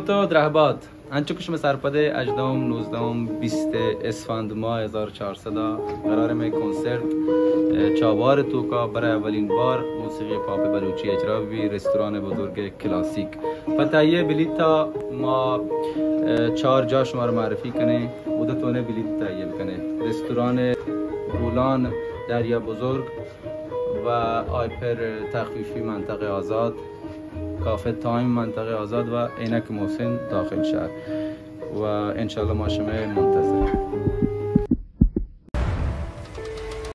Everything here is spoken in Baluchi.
تو درہبات، انچو کہ شما سرپد ئے، ہژدہم، نوزدہم، بیست اسفند ماہ ہزار چار صد ءَ قرار مئے کنسرت، اه، چابہار توکا برای اولین بار موسیقی پاپ بلوچی اجرا بی، رستوران بزرگ کلاسیک۔ پہ تہیہ بلیطا ما، اه، چار جا شما را معرفی کنیں، اود تونے بلیط تہیہ بکنے۔ رستوران بولان دریا بزرگ و آئی پر تخفیفی منطقہ آزاد، کافے تایم منطقہ آزاد و عینک محسن داخل شہر۔ و انشاءاللہ ما شمئے منتظر۔